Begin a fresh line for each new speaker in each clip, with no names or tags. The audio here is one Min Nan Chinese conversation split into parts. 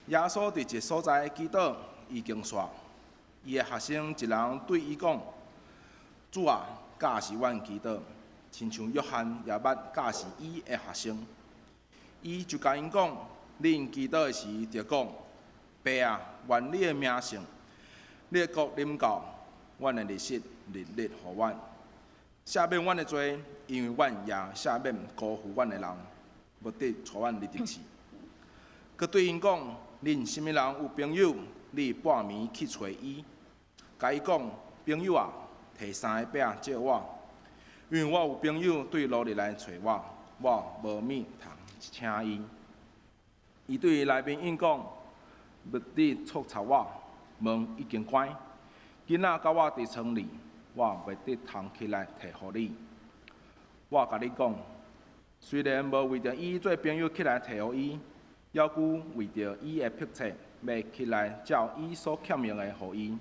耶穌佇一所在祈禱已經煞，伊的學生一人對伊講：主啊，教示阮祈禱，親像約翰也捌教示伊的學生。伊就共𪜶講：恁祈禱的時，著講：爸啊，願你的名聖，你的國臨到，阮的日食日日予阮，赦免阮的罪，因為阮也赦免辜負阮的人，毋得帶阮入試。閣對𪜶講：恁啥物人有朋友，你半暝去揣伊，共伊講：朋友啊，提三个餅借我，因為我有朋友對路入來揣我，我無物通請伊。伊對內面應講：毋得促吵我，門已經關，囡仔佮我佇床裡，我袂得通起來提予你。我共你講，雖然無為著伊做朋友起來提予伊，猶閣為著伊的迫切，欲起來照伊所欠用的予伊。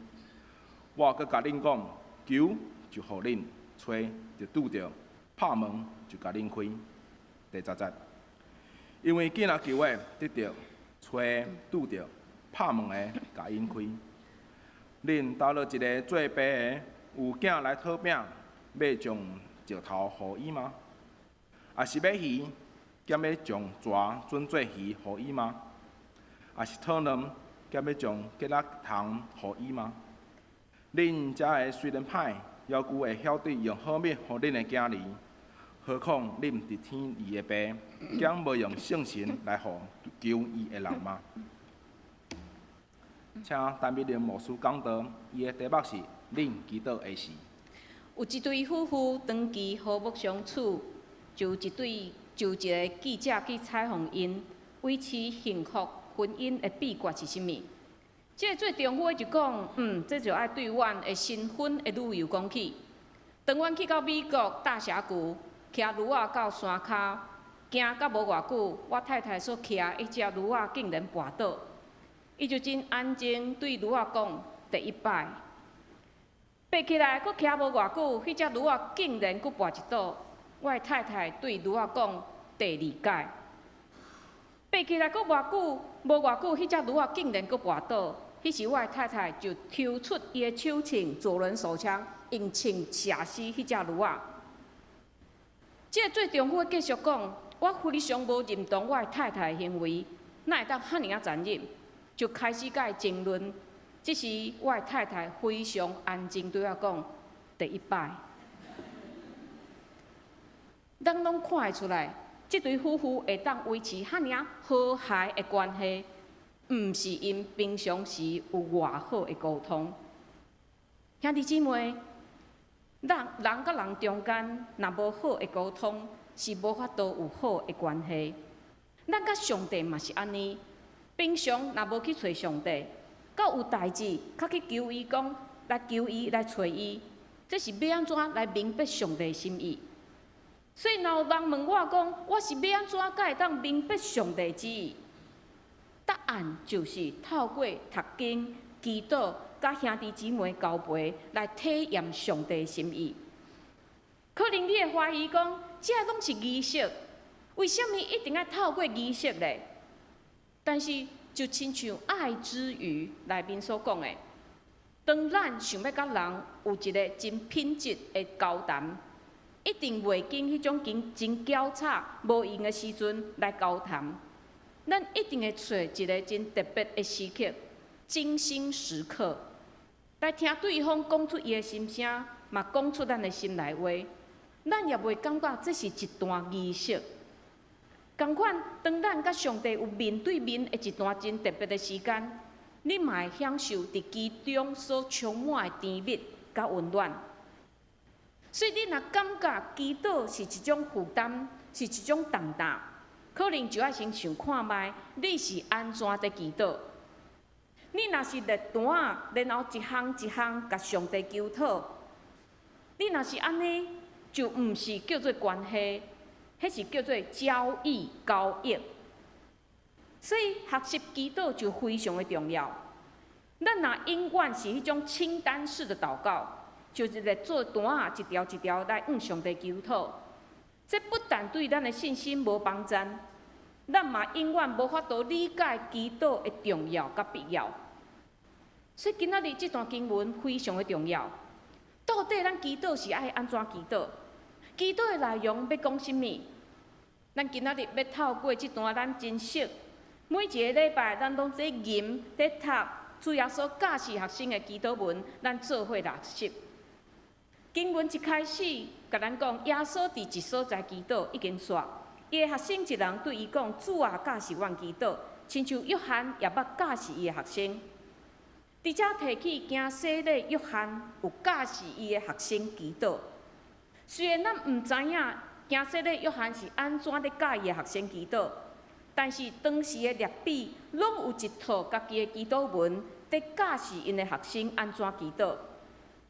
我閣共恁講，求就予恁，揣就拄著，拍門就共恁開。第十節，因為囝若求的得著，揣拄著，拍門的共𪜶開。恁兜裏一个做爸的，有囝來討餅，欲將石頭予伊嗎？抑是欲魚，敢欲將蛇轉做魚予伊嗎？抑是討卵，敢欲將結仔蟲予伊嗎？恁遮个雖然歹，猶閣會曉得用好物予恁的囝兒，何況恁佇天裡的爸，敢無用聖神來予求伊的人嗎？請陳美玲牧師講道，伊的題目是恁祈禱的時。
有一對夫婦長期和睦相處，就有一个記者去採訪𪜶，維持幸福婚姻的秘訣是啥物？這個做丈夫的就講，這就愛對阮的新婚的旅遊講起。當阮去到美國大峽谷，騎驢仔到山跤，行甲無偌久，我太太所騎的彼隻驢仔竟然跋倒，伊就真安靜對驢仔講第一擺。爬起來，閣騎無偌久，彼隻驢仔竟然閣跋一倒。我的太太對驢仔講第二擺。爬起來閣偌久，無偌久，彼隻驢仔竟然閣跋倒。彼時我的太太就抽出伊的手槍，左輪手槍，用槍射死彼隻驢仔。這个做丈夫的繼續講，我非常無認同我的太太的行為，哪會當遐爾仔殘忍？就開始佮伊爭論。這時我的太太非常安靜對我講：第一擺。咱攏看會出來，這對夫婦會當維持遐爾仔和諧的關係，毋是𪜶平常時有偌好的溝通。兄弟姊妹，人人佮人中間若無好的溝通，是無法度有好的關係。咱佮上帝嘛是按呢，平常若無去揣上帝，到有代誌，較去求伊講，來求伊來揣伊，這是欲按怎來明白上帝心意？所以，若有人問我講，我是欲按怎才會當明白上帝旨意？答案就是透過讀經、祈禱、佮兄弟姊妹交陪，來體驗上帝心意。可能你會懷疑講，這攏是儀式，為啥物一定愛透過儀式咧？但是，就親像愛之語內面所講的，當咱想欲佮人有一个真品質的交談，一定袂揀彼種真真攪吵、無閒的時陣來交談。咱一定會揣一个真特別的時刻，精心時刻，來聽對方講出伊的心聲，嘛講出咱的心內話。咱也袂感覺這是一段儀式。仝款，當咱佮上帝有面對面的一段真特別的時間，你嘛會享受佇其中所充滿的甜蜜佮溫暖。所以，你若感覺祈禱是一種負擔，是一種重擔，可能就愛先想看覓，你是按怎佇祈禱？你若是列單仔，然後一項一項共上帝求討，你若是按呢，就毋是叫做關係，彼是叫做交易交易。所以學習祈禱就非常的重要。咱若永遠是彼種清單式的禱告，就是列做單仔，一條一條來向上帝求討。這不但對咱的信心無幫贊，咱嘛永遠無法度理解祈禱的重要佮必要。所以今仔日這段經文非常的重要。到底咱祈禱是愛按怎祈禱？祈禱的內容欲講啥物？咱今仔日欲透過這段咱真熟，每一个禮拜咱攏咧吟咧讀主耶穌教示學生的祈禱文，咱做伙來學習。經文一開始，共咱講耶穌佇一所在祈禱已經煞，伊的學生一人對伊講：主啊，教示阮祈禱，親像約翰也捌教示伊的學生。佇遮提起行洗禮約翰有教示伊的學生祈禱。雖然咱毋知影行洗禮約翰是按怎咧教伊的學生祈禱，但是當時的拉比攏有一套家己的祈禱文，佇教示𪜶的學生按怎祈禱。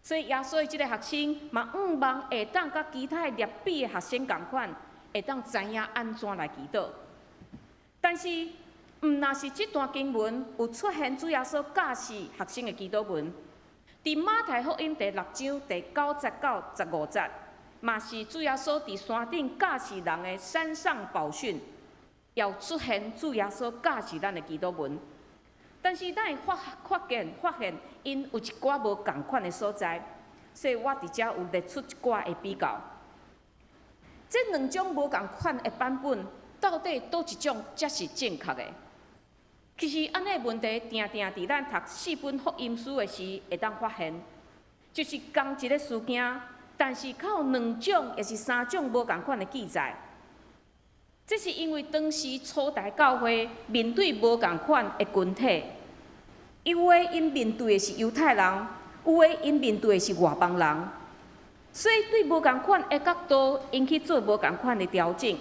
所以耶穌的這个學生嘛，向望會當佮其他的拉比的學生仝款，會當知影按怎來祈禱。但是，毋但是這段經文有出現主耶穌教示學生的祈禱文，佇馬太福音第六章第九節到十五節，嘛是主耶穌佇山頂教示人的山上寶訓，也有出現主耶穌教示咱的祈禱文。但是咱會發現，𪜶有一寡無仝款的所在，所以我佇遮有列出一寡的比較。這兩種無仝款的版本，到底佗一種才是正確的？其實按呢問題，定定佇咱讀四本福音書的時，會當發現，就是仝一个事件，但是卻有兩種，抑是三種無仝款的記載。這是因為當時初代教會面對無仝款的群體，有的𪜶面對的是猶太人，有的𪜶面對的是外邦人，所以對無仝款的角度，𪜶去做無仝款的調整。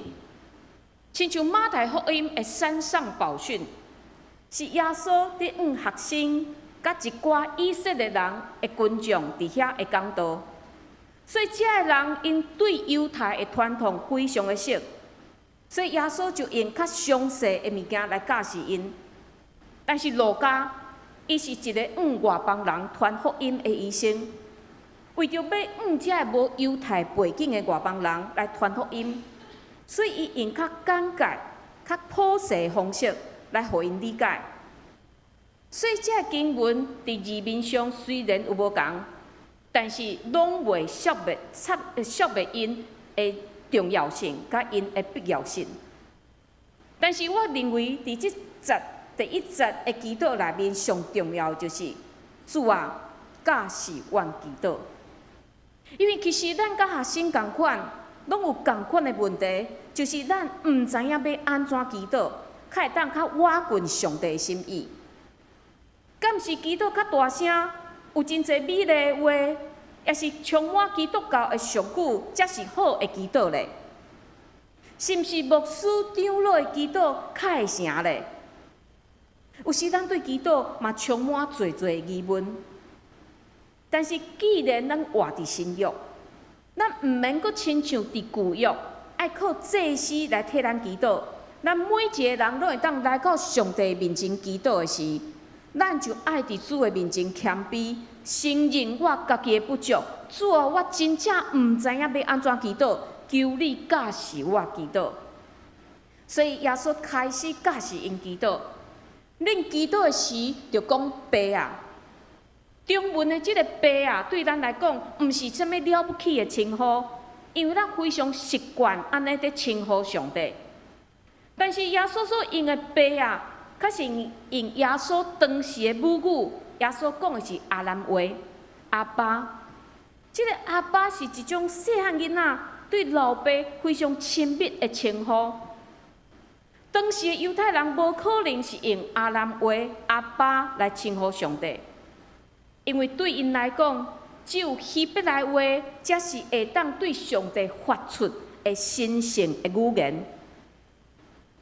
親像馬太福音的山上寶訓，是耶穌佇向學生佮一寡以色列人的群眾佇遐的講道，所以這个人𪜶對猶太的傳統非常的熟，所以耶穌就用較詳細的物件來教示𪜶。但是路加，伊是一個向外邦人傳福音的醫生，為著欲向這个無猶太背景的外邦人來傳福音，所以伊用較簡介、較樸實的方式來予𪜶理解。所以這个經文佇字面上雖然有無仝，但是攏袂削滅𪜶的重要性，佮𪜶的必要性。但是我認為佇這節第一節的祈禱內面，上重要就是主啊，教示阮祈禱。因為其實咱佮學生仝款，攏有仝款的問題，就是咱毋知影欲按怎祈禱，較會當較倚近上帝的心意。敢是祈禱較大聲，有真濟美麗的話，抑是充滿基督教的俗語，才是好的祈禱咧？是毋是牧師長老的祈禱較會成咧？有時咱對祈禱嘛充滿濟濟疑問。但是既然咱活佇新約，咱毋免閣親像佇舊約，愛靠祭司來替咱祈禱。咱每一个人攏會當來到上帝面前祈禱的時，咱就愛佇主的面前謙卑，承認我家己的不足。主啊，我真正毋知影欲按怎祈禱，求你教示我祈禱。所以耶穌開始教示𪜶祈禱。恁祈禱的時，著講爸啊。中文的這个爸啊，對咱來講，毋是啥物了不起的稱呼，因為咱非常習慣按呢佇稱呼上帝。但是耶穌所用的爸啊，較是用耶穌當時的母語，耶穌講的是亞蘭話，阿爸。這个阿爸是一種細漢囡仔對老爸非常親密的稱呼。當時的猶太人無可能是用亞蘭話阿爸來稱呼上帝，因為對𪜶來講，只有希伯來話才是會當對上帝發出的神聖的語言。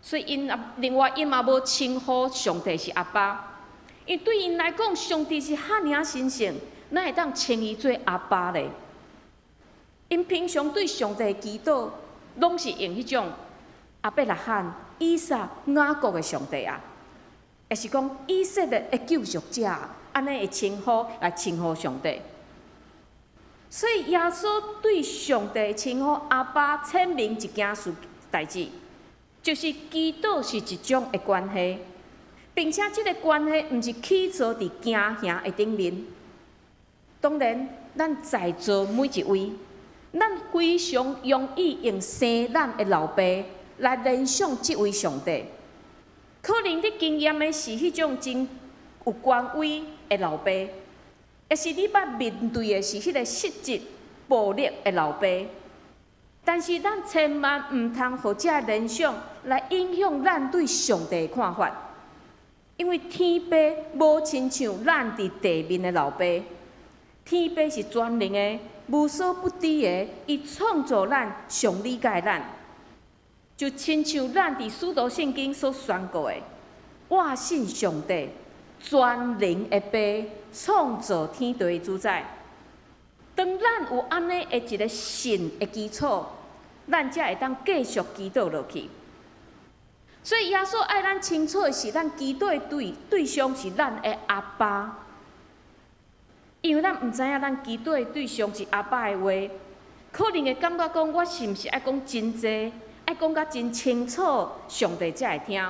所以𪜶也另外𪜶嘛無稱呼上帝是阿爸，因為對𪜶來講，上帝是遐爾仔神聖，哪會當稱伊做阿爸咧？𪜶平常對上帝的祈禱，攏是用彼種亞伯拉罕、以撒、雅各的上帝啊，抑是講以色列的救贖者，按呢的稱呼來稱呼上帝。所以耶穌對上帝稱呼阿爸，顯明一件事代誌，就是祈禱是一種的關係，並且這个關係毋是起造佇驚嚇的頂面。當然，咱在座每一位，咱非常容易用生咱的老爸來聯想這位上帝。可能你經驗的是彼種真有權威的老爸，抑是你捌面對的是彼个失職暴力的老爸。但是咱千萬毋通予這个聯想來影響咱對上帝的看法，因為天父無親像咱佇地面的老爸，天父是全能的、無所不知的，伊創造咱，上理解咱，就親像咱佇使徒聖經所宣告的：我信上帝，全能的父，創造天地的主宰。當咱有按呢的一个信的基礎，咱才會當繼續祈禱落去。所以耶穌愛咱清楚的是，咱祈禱的對象是咱的阿爸。因為咱毋知影咱祈禱的對象是阿爸的話，可能會感覺講，我是毋是愛講真濟，愛講甲真清楚，上帝才會聽。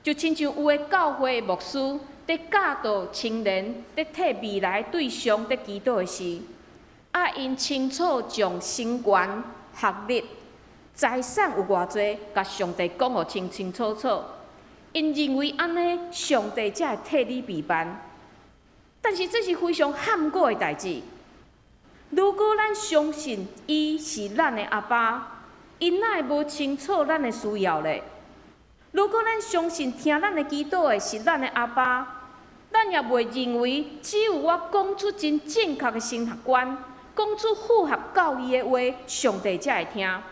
就親像有的教會牧師佇教導青年，佇替未來對象佇祈禱的時，愛𪜶清楚將生源、學歷、財產有偌濟，共上帝講予清清楚楚。𪜶認為按呢，上帝才會替你備辦。但是這是非常譀古的代誌。如果咱相信伊是咱的阿爸，伊哪會無清楚咱的需要咧？如果咱相信聽咱的祈禱的是咱的阿爸，咱也袂認為只有我講出真正確的神學觀，講出符合教義的話，上帝才會聽。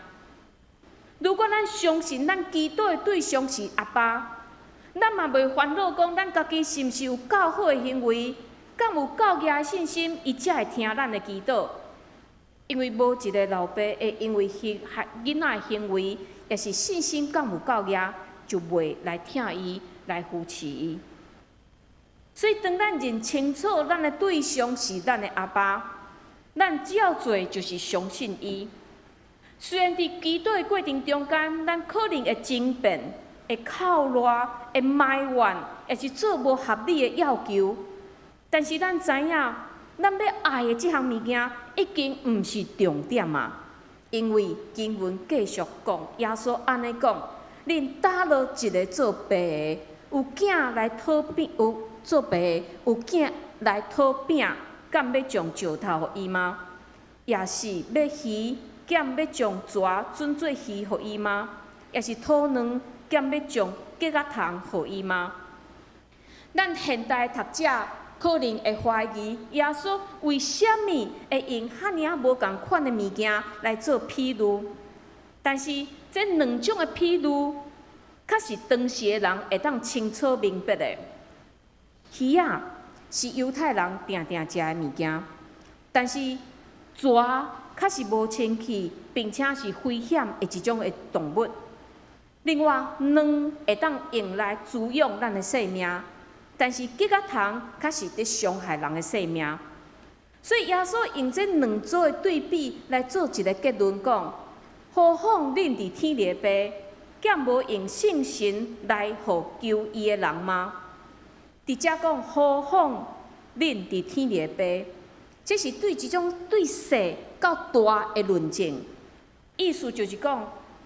如果咱相信咱祈禱的對象是阿爸，咱嘛袂煩惱講咱家己是毋是有夠好的行為，敢有夠額的信心，伊才會聽咱的祈禱。因為無一个老爸會因為囡仔的行為，抑是信心敢有夠額，就袂來疼伊，來扶持伊。所以，當咱認清楚咱的對象是咱的阿爸，咱只要做就是相信伊。雖然佇祈禱的過程中間，咱可能會爭辯、會哭賴、會埋怨，抑是做無合理的要求，但是咱知影，咱欲愛的這項物件已經毋是重點啊！因為經文繼續講，耶穌按呢講：恁佗落一个做爸的，有囝來討餅，有做爸的有囝來討餅，敢欲將石頭予伊嗎？抑是欲魚，敢欲將蛇轉做魚予伊嗎？抑是討卵，敢欲將虼仔蟲予伊嗎？咱現代讀者可能會懷疑耶穌為啥物會用遐爾仔無仝款的物件來做比喻？但是這兩種的比喻，確是當時的人會當清楚明白的。魚仔是猶太人定定食的物件，但是蛇確是無清氣，並且是危險的一種的動物。另外，卵會當用來滋養咱的生命，但是虼仔蟲確是佇傷害人的生命。所以耶穌用這兩組的對比來做一个結論，講：何況恁佇天裡的爸，敢無用聖神來予求伊的人嗎？佇遮講，何況恁佇天裡的爸，這是對這種對細到大的論證。意思就是講，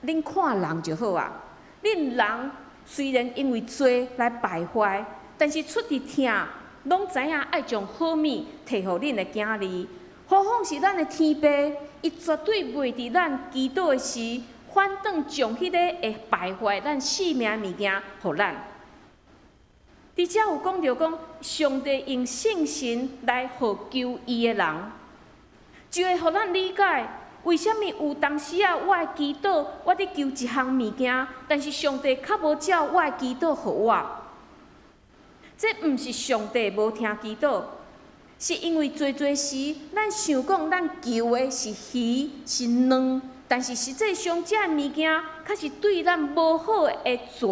恁看人就好啊。恁人雖然因為罪來敗壞，但是出佇疼，攏知影愛將好物提予恁的囝兒。何況是咱的天父，伊絕對袂佇咱祈禱的時，反轉將彼个會敗壞咱性命的物件予咱。佇遮有講著講，上帝用聖神來予求伊的人，就會予咱理解為啥物有當時啊，我的祈禱，我佇求一項物件，但是上帝較無照我的祈禱予我。這毋是上帝無聽祈禱，是因為濟濟時，咱想講咱求的是魚是卵，但是實際上這个物件，確是對咱無好的蛇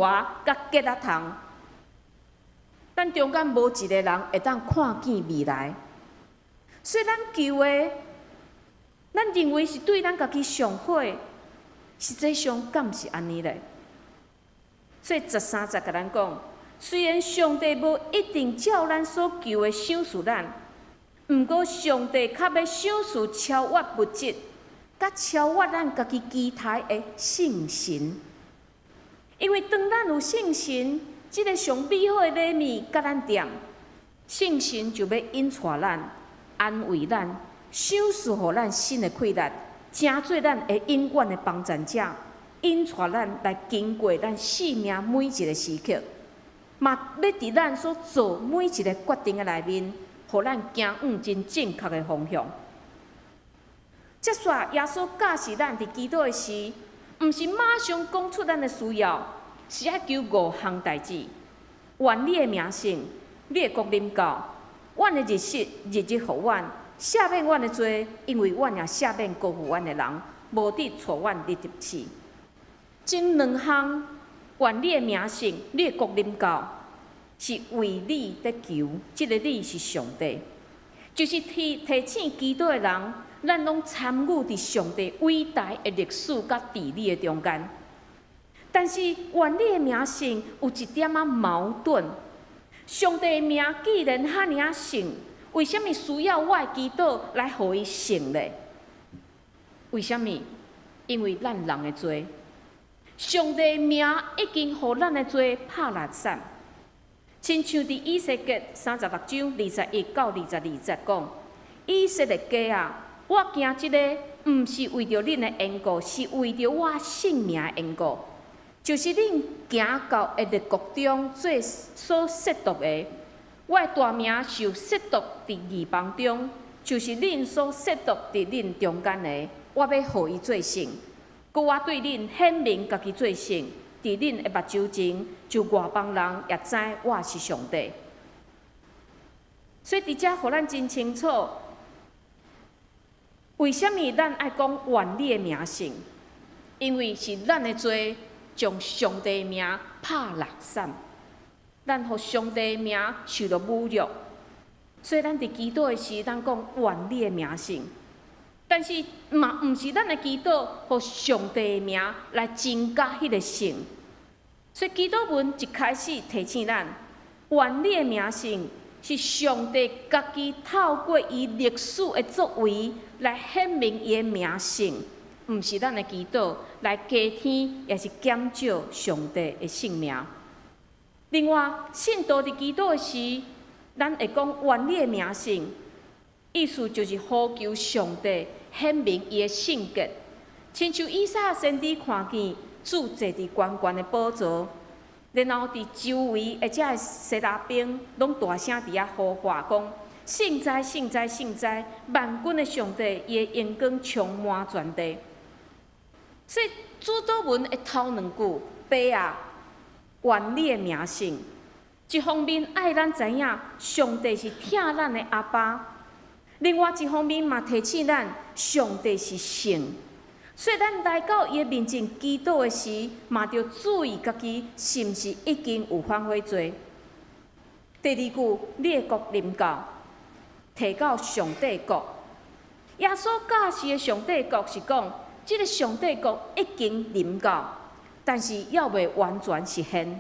佮虼仔蟲。咱中間無一个人會當看見未來，所以咱求的，咱認為是對咱家己上好的，實際上敢是按呢咧？所以13節共咱講，雖然上帝無一定照咱所求的賞賜咱，毋過上帝較欲賞賜超越物質，佮超越咱家己期待的信心。因為當咱有信心，這个上美好的禮物佮咱踮，聖神就欲引帶咱、安慰咱、賞賜予咱新的氣力，成做咱的永遠的幫贊者，引帶咱來經過咱生命每一个時刻，嘛欲佇咱所做每一个決定的內面，予咱行往真正確的方向。接續耶穌教示咱佇祈禱的時，毋是馬上講出咱的需要，是愛求五項代誌：願你的名聖，你的國臨到，阮的日食日日予阮，赦免阮的罪，因為阮也赦免辜負阮的人，無得帶阮入試。前兩項，願你的名聖，你的國臨到，是為你佇求，這个你是上帝，就是提醒祈禱的人，咱攏參與佇上帝偉大的歷史佮治理的中間。但是願你的名聖有一點仔矛盾。上帝的名既然遐爾仔聖，為啥物需要我的祈禱來予伊聖咧？為啥物？因為咱人的罪。上帝的名已經予咱的罪拍垃圾。親像佇以西結36章21到22節講：以色列家啊，我行這个，毋是為著恁的緣故，是為著我聖名的緣故，就是恁行到的列國中做所褻瀆的，我的大名受褻瀆佇異邦中，就是恁所褻瀆佇恁中間的，我欲予伊做聖。閣我對恁顯明家己做聖，佇恁的目睭前，就外邦人也知我是上帝。所以佇遮予咱真清楚，為啥物咱愛講願你的名聖？因為是咱的罪將上帝的名拍垃圾，咱予上帝的名受到侮辱，所以咱佇祈禱的時，咱講願你的名聖。但是嘛，毋是咱的祈禱，予上帝的名來增加彼个聖。所以祈禱文一開始提醒咱，願你的名聖是上帝家己透過伊歷史的作為來顯明伊的名聖，毋是咱的祈禱來加添，抑是減少上帝的聖名。另外，信徒佇祈禱的時，咱會講願你的名聖，意思就是呼求上帝顯明伊的聖潔，親像以賽亞先知看見主坐佇懸懸的寶座，然後佇周圍的這个西拉兵攏大聲佇遐呼喊講：聖哉，聖哉，聖哉！萬軍的上帝，伊的榮光充滿全地。所以主禱文的頭兩句，爸啊，願你的名聖，一方面愛咱知影上帝是疼咱的阿爸。另外一方面嘛提醒咱，上帝是聖，所以咱來到伊的面前祈禱的時，嘛著注意家己是毋是已經有反悔罪。第二句，你的國臨到，提到上帝國。耶穌教示的上帝國是講，這个上帝國已經臨到，但是猶未完全實現。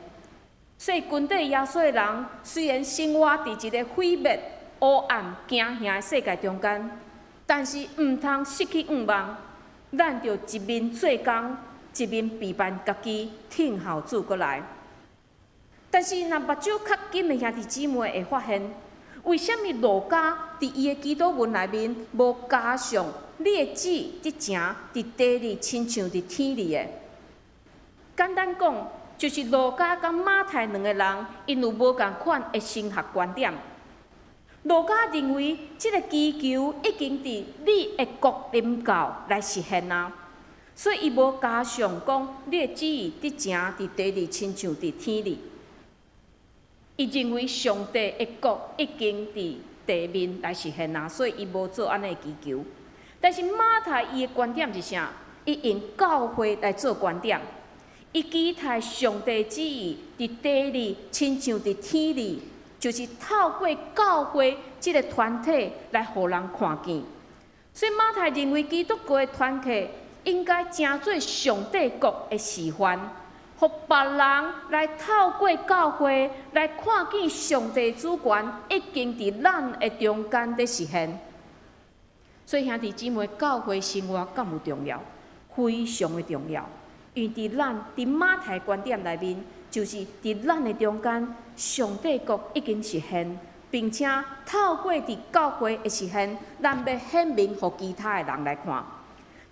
所以跟綴耶穌的人，雖然生活佇一个毀滅、黑暗、驚嚇的世界中間，但是毋通失去盼望。咱著一面做工，一面備辦家己，等候主閣來。但是，若目睭較緊的兄弟姊妹會發現，為啥物路加佇伊的祈禱文內面無加上你的旨意得成佇地裡，親像佇天裡的？簡單講，就是路加佮馬太兩个人，𪜶有無仝款的神學觀點。路加認為，這个祈求已經佇你的國臨到來實現啊，所以伊無加上講你的旨意得成佇地裡，親像佇天裡。伊認為上帝的國已經佇地面來實現啊，所以伊無做按呢的祈求。但是馬太伊的觀點是啥？伊用教會來做觀點，伊期待上帝旨意佇地裡，親像佇天裡。就是透過教會這个團體來予人看見，所以馬太認為基督教的團契應該成做上帝國的示範，予別人來透過教會來看見上帝主權已經佇咱的中間佇實現。所以兄弟姊妹，教會生活敢有重要？非常的重要。因為佇咱佇馬太觀點內面，就是佇咱的中間，上帝國已經實現，並且透過佇教會的實現，咱欲顯明予其他的人來看。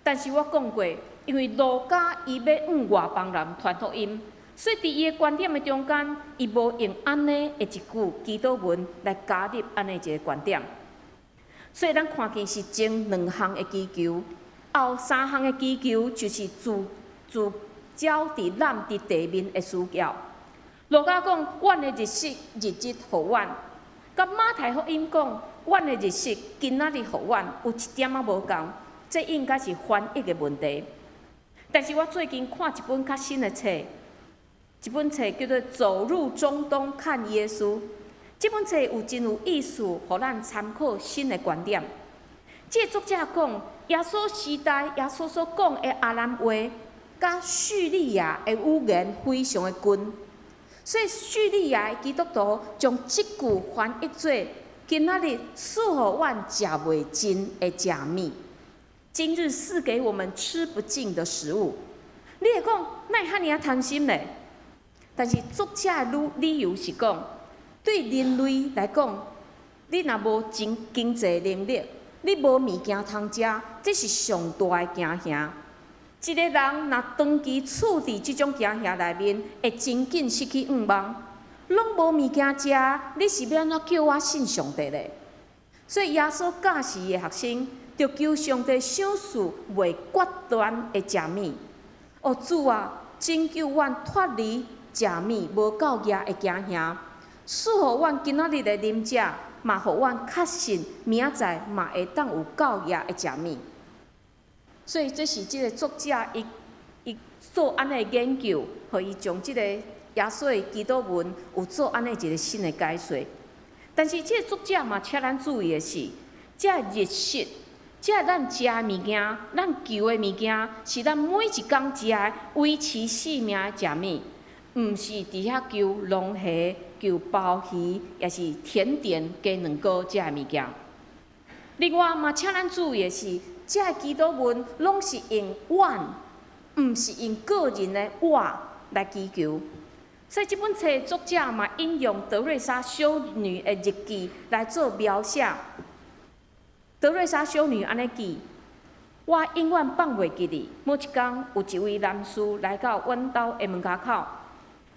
但是我講過，因為路加伊欲向外邦人傳福音，所以佇伊的觀點的中間，伊無用按呢的一句祈禱文來加入按呢一個觀點。所以咱看見是前兩項的祈求，後三項的祈求就是聚焦佇咱佇地面的需要。路加講，阮的日食日日予阮；佮馬太福音講，阮的日食今仔日予阮，有一點仔無仝，這應該是翻譯的問題。但是我最近看一本較新的冊，一本冊叫做《走入中東看耶穌》。這本冊有真有意思，予咱參考新的觀點。這個作者講，耶穌時代耶穌所講的亞蘭話，佮敘利亞的語言非常的近，所以敘利亞的基督徒將這句翻譯做：今仔日賜予阮食袂盡的食物。今日賜給我們吃不盡的食物。你會講，哪會遐爾貪心呢？但是作者的理由是講，對人類來講，你若無經濟能力，你無物件通食，這是上大的驚嚇。一個人若長期處佇這種驚嚇內面，會真緊失去願望，攏無物件食，你是欲按怎叫我信上帝咧？所以耶穌教示伊的學生，著求上帝賞賜袂割斷的食物。哦，主啊，拯救阮脫離食物無夠額的驚嚇，賜予阮今仔日的啉食，嘛予阮確信明仔載嘛會當有夠額的食物。所以這是這個作者伊做按呢研究，予伊將這個耶穌的祈禱文有做按呢一個新的解說。但是這個作者嘛，請咱注意的是，這日食，這咱食的物件，咱求的物件，是咱每一工食的維持性命的食物，毋是佇遐求龍蝦、求鮑魚，抑是甜點雞卵糕這个物件。另外嘛，請咱注意的是，這个祈禱文攏是用阮，毋是用個人的我來祈求。所以這本冊作者嘛引用德瑞莎修女的日記來做描寫。德瑞莎修女按呢記：我永遠放袂記得，某一工有一位男士來到阮兜的門跤口，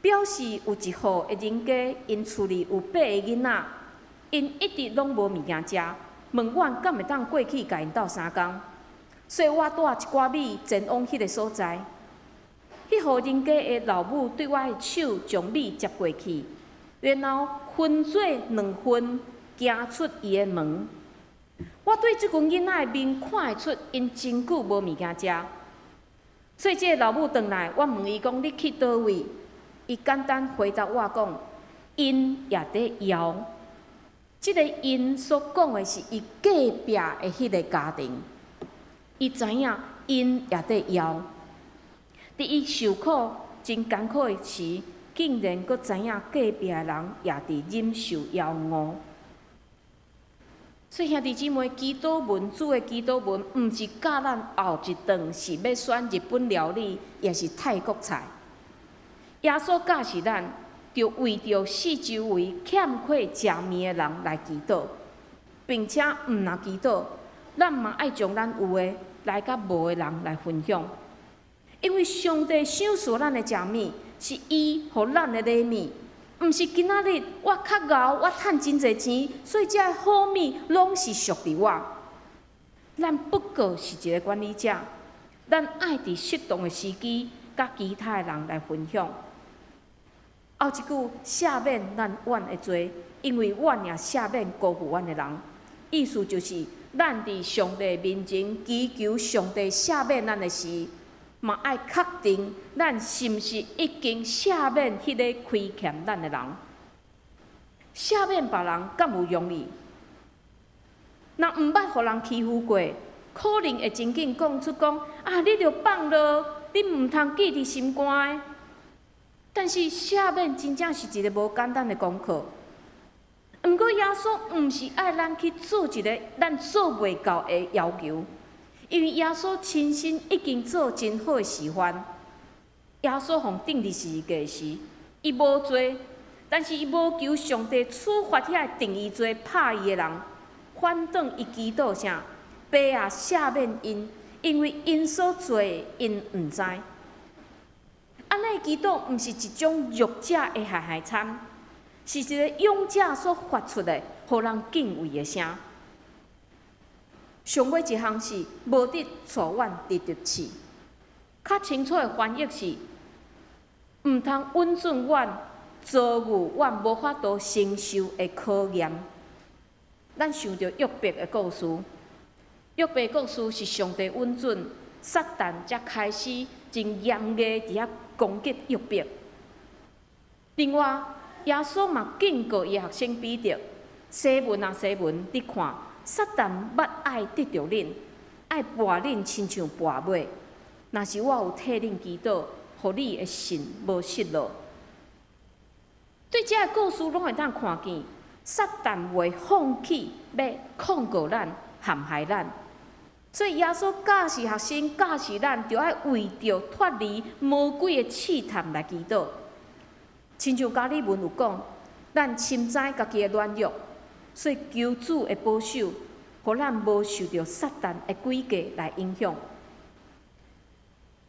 表示有一戶的人家，𪜶厝裡有八個囡仔，𪜶一直攏無物件食，問阮敢會當過去共𪜶鬥相共。所以我帶一寡米前往彼个所在。彼戶人家的老母對我的手將米接過去，然後分做兩份，行出伊的門。我對這群囡仔的面看會出，𪜶真久無物件食。所以這個老母轉來，我問伊講：你去佗位？伊簡單回答我講：𪜶也佇枵。這個𪜶所講的是伊隔壁的彼个家庭。伊知影𪜶也佇枵。佇伊受苦真艱苦的時，竟然閣知影隔壁的人也佇忍受枵餓。所以兄弟姊妹，祈禱文主的祈禱文，毋是教咱後一頓是欲選日本料理，抑是泰國菜。耶穌教示咱，著為著四周圍欠缺食物的人來祈禱，並且毋若祈禱，咱嘛愛將咱有的來佮無的人來分享。因為上帝賞賜咱的食物，是伊予咱的禮物，毋是今仔日我較𠢕，我趁真濟錢，所以這个好物攏是屬佇我。咱不過是一個管理者，咱愛佇適當的時機，佮其他的人來分享。後一句赦免咱阮的罪，因為阮也赦免辜負阮的人。意思就是，咱佇上帝面前祈求上帝赦免咱的時，嘛愛確定咱是毋是已經赦免彼個虧欠咱的人。赦免別人敢有容易？若毋捌予人欺負過，可能會真緊講出講啊，你著放落，你毋通記佇心肝的。但是赦免真正是一个無簡單的功課。毋過耶穌毋是愛咱去做一个咱做袂到的要求，因為耶穌親身已經做真好的示範。耶穌予釘佇十字架時，伊無罪，但是伊無求上帝處罰遐個定伊罪、拍伊的人，反轉伊祈禱啥？爸啊，赦免𪜶，因為𪜶所做的，𪜶毋知。按呢祈禱毋是一種弱者的害害慘，是一个勇者所發出的，予人敬畏的聲。上尾一項是無得帶阮得著試，較清楚的翻譯是，毋通允准阮遭遇阮無法度承受的考驗。咱想著約伯的故事，約伯故事是上帝允准撒旦才開始真嚴厲佇遐攻擊約伯。另外，耶穌嘛警告伊學生彼得：西門啊，西門，你看，撒旦欲愛得著恁，愛跋恁親像跋麥。若是我有替恁祈禱，予你的信無失落。對這个故事攏會當看見，撒旦袂放棄欲控告咱、陷害咱。所以耶穌教示學生、教示咱，著愛為著脫離魔鬼的試探來祈禱。親像加爾文有講，咱深知家己的軟弱，所以求主的保守，予咱無受著撒旦的詭計來影響。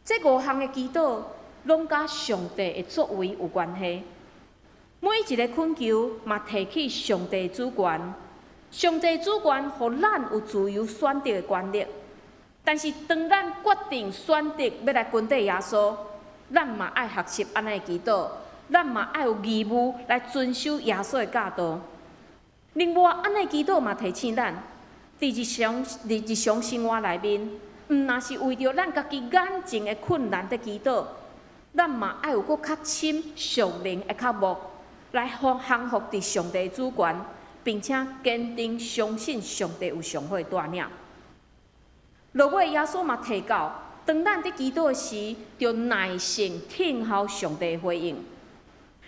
這五項的祈禱，攏佮上帝的作為有關係。每一个懇求，嘛提起上帝主權。上帝主權，予咱有自由選擇的權力。但是，當咱決定選擇欲來跟綴耶穌，咱嘛愛學習按呢祈禱，咱嘛愛有義務來遵守耶穌的教導。另外，按呢祈禱嘛提醒咱，佇日常生活內面，毋若是為著咱家己眼前的困難佇祈禱，咱嘛愛有閣較深屬靈的渴慕，來降服佇上帝主權，並且堅定相信上帝有上好的帶領。落尾耶穌嘛提到，當咱佇祈禱時，著耐性聽候上帝的回應。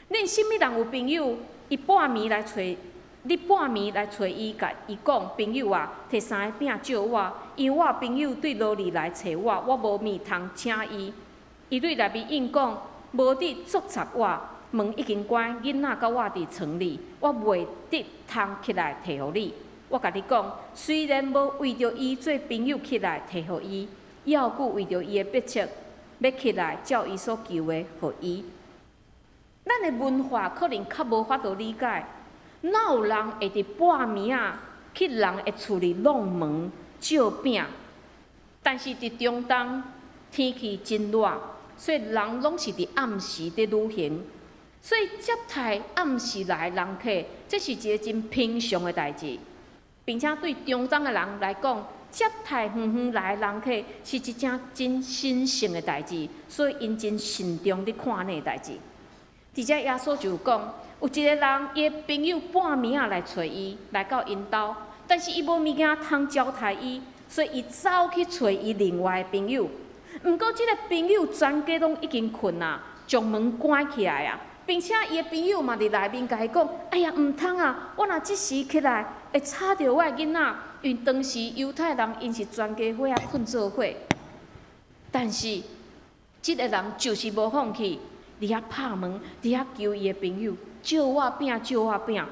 恁啥物人有朋友，伊半暝來揣，你半暝來揣伊，共伊講，朋友啊，提三个餅借我，因為我朋友對路裡來揣我，我無物通請伊。伊對內面應講，無得作賊我，門已經關，囡仔佮我佇床裡，我袂得通起來提予你。我共你講，雖然無為著伊做朋友起來提予伊，猶閣為著伊的逼切，欲起來照伊所求的予伊。咱的文化可能較無法度理解，哪有人會佇半暝仔去人的厝裡挵門借餅？但是佇中東天氣真熱，所以人攏是佇暗時佇旅行，所以接待暗時來的人客，這是一个真平常的代誌，並且對中東的人來講，接待遠遠來的人客是一件真神聖的代誌，所以𪜶真慎重佇看這个代誌。佇遮耶穌就講，有一个人，伊的朋友半暝仔來揣伊，來到𪜶兜，但是伊無物件通招待伊，所以伊走去揣伊另外的朋友。毋過，這个朋友全家攏已經睏啊，將門關起來啊，並且伊的朋友嘛佇內面共伊講：哎呀，毋通啊！我若這時起來，會吵著我的囡仔。因為當時猶太人𪜶是全家伙仔睏做伙，但是這个人就是無放棄。佇遐拍門，佇遐求伊的朋友借我餅，借我餅。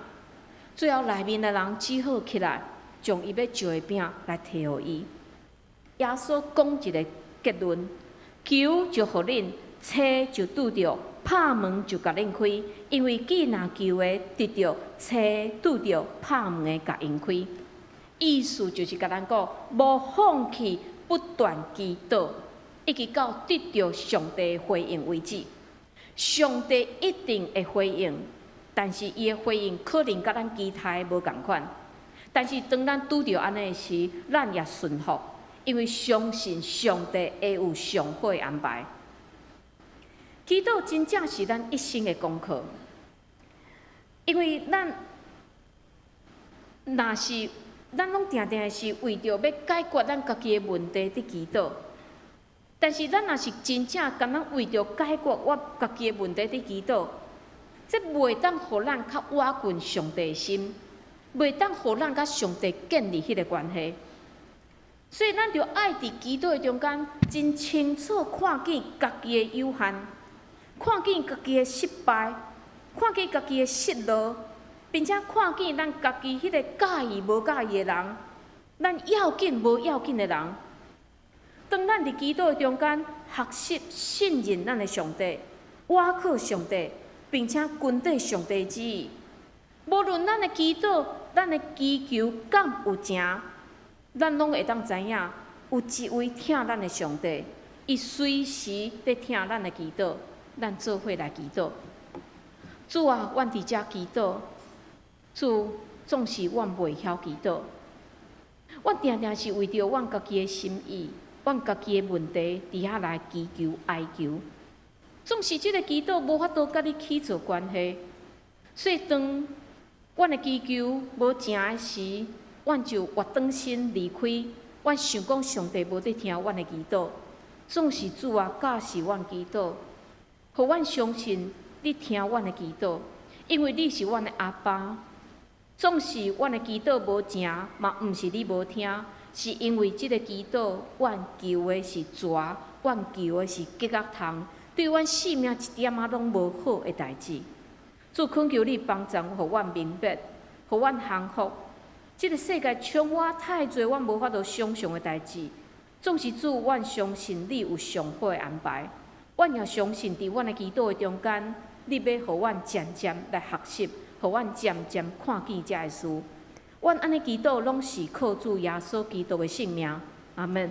最後內面的人只好起來，將伊欲借的餅來提予伊。耶穌講一个結論：求就予恁，揣就拄著，拍門就共恁開。因為既若求的得著，揣拄著，拍門的共𪜶開。意思就是共咱講，無放棄，不斷祈禱，一直到得著上帝回應為止。上帝一定會回應，但是伊的回應可能佮咱期待無仝款。但是當咱拄著按呢時，咱也順服，因為相信上帝會有上好的安排。祈禱真正是咱一生的功課，因為咱若是咱攏定定是為著欲解決咱家己的問題佇祈禱，但是咱若是真正敢若為著解決我家己的問題佇祈禱，這袂當予咱較倚近上帝的心，袂當予咱佮上帝建立彼个關係。所以咱著愛佇祈禱的中間，真清楚看見家己的有限，看見家己的失敗，看見家己的失落，並且看見咱家己彼个佮意無佮意的人，咱要緊無要緊的人。當咱佇祈禱的中間學習信任咱的上帝，倚靠上帝，並且跟綴上帝旨意，無論咱的祈禱、咱的祈求敢有成，咱攏會當知影，有一位疼咱的上帝，伊隨時佇聽咱的祈禱，咱做伙來祈禱。主啊，阮佇遮祈禱，主總是阮袂曉祈禱，阮定定是為著阮家己的心意，阮家己的問題，佇遐來祈求哀求，總是這个祈禱無法度佮你起做關係，所以當阮的祈求無成的時，阮就活轉身離開，阮想講上帝無佇聽阮的祈禱，總是主啊教示阮祈禱，予阮相信你聽阮的祈禱，因為你是阮的阿爸。總是阮的祈禱無成，嘛毋是你無聽，是因為這个祈禱，阮求的是蛇，阮求的是結仔蟲，對阮性命一點仔攏無好的代誌。主懇求你幫助，予阮明白，予阮降服。這个世界充滿太濟阮無法度想像的代誌，總是主，阮相信你有上好的安排。阮也相信佇阮的祈禱的中間，你欲予阮漸漸來學習，予阮漸漸看見這个事。阮按呢祈禱，攏是靠主耶穌基督的聖名。阿門。